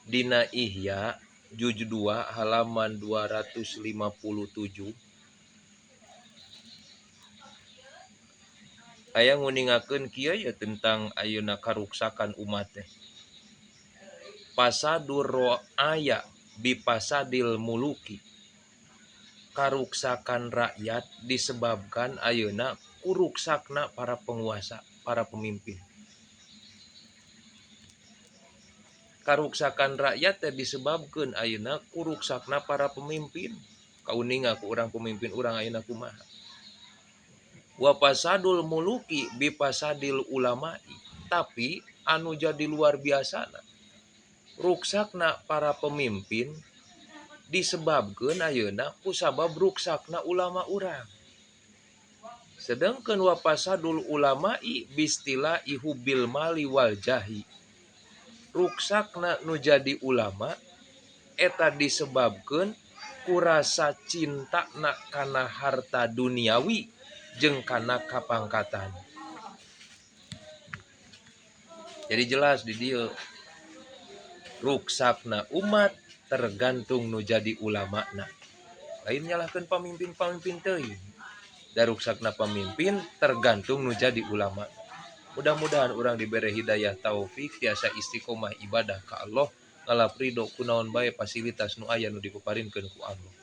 Dina Ihya juz 2 halaman 257 aya nguningakeun kieu ya tentang ayeuna karuksakan umat teh. Pasadur roaya bipasadil muluki. Karuksakan rakyat disebabkan ayeuna kuruksakna para penguasa, para pemimpin. Karuksakan rakyat teh disebabkeun ayeuna kuruksakna para pemimpin. Kauninga ku urang pemimpin urang ayeuna kumaha. Wa pasadul muluki bipasadil ulama'i. Tapi anu jadi luar biasana ruksakna para pemimpin disebabkeun ayeuna kusabab ruksakna ulama urang. Sedangkan wa pasadul ulama'i bistila ihubil mali wal jahi. Ruksakna nu jadi ulama eta disebabkeun kurasa cinta na kana harta duniawi jeung kana kapangkatan. Jadi jelas di dieu ruksakna umat tergantung nu jadi ulamana. Lain nyalahkeun pamimpin-pamimpin teuing. Da ruksakna pamimpin tergantung nu jadi ulama. Mudah-mudahan urang dibere hidayah taufik tiasa istiqomah ibadah ka Allah, ngalap ridho kunaon bae fasilitas nu aya nu dipaparinkeun ku Allah.